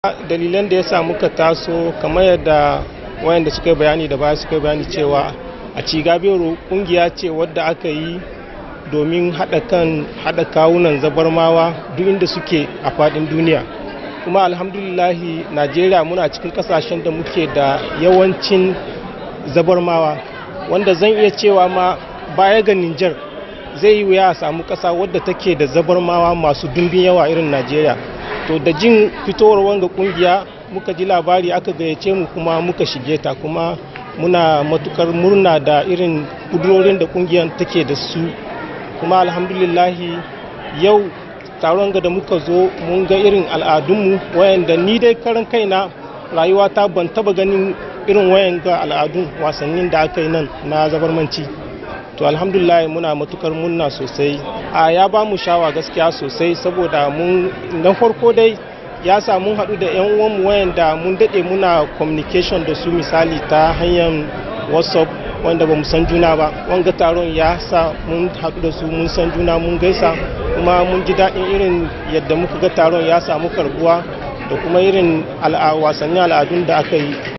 Dalilan da ya sa muka taso, kamar yadda wayanda suka yi bayani da baya suka yi bayani cewa a Cigabero kungiya ce wadda aka yi domin haɗa kan haɗa kawunan Zabarmawa duk inda suke a faɗin duniya. Kuma alhamdulillahi, Najeriya muna cikin ƙasashen da muke da yawancin Zabarmawa, wanda zan iya cewa ma baya ga Nijar zai yi wuya a samu ƙasa wadda take da Zabarmawa masu dumbin yawa irin Najeriya. To, da jin fitowar wanga kungiya muka ji labari, aka gayyace mu kuma muka shige ta. Kuma muna matukar murna da irin kudurorin da kungiyar take da su. Kuma alhamdulillahi, yau taron ga da muka zo mun ga irin al'adunmu, wayanda ni dai karan kaina rayuwata ban taba ganin irin wayan ga al'adun wasannin da aka yi nan na Zabarmanci. To, alhamdulillah, muna matukar murna sosai. A ya ba mu shawa gaskiya sosai, saboda mun na farko dai ya sa mun haɗu da 'yan uwanmu wayanda mun daɗe muna communication da su, misali ta hanyar WhatsApp, wanda ba mu san juna ba. Wanga taron ya sa mun haɗu da su, mun san juna, mun gaisa, kuma mun ji daɗin irin yadda muka ga taron ya samu karbuwa da kuma irin wasannin al'adun da aka yi.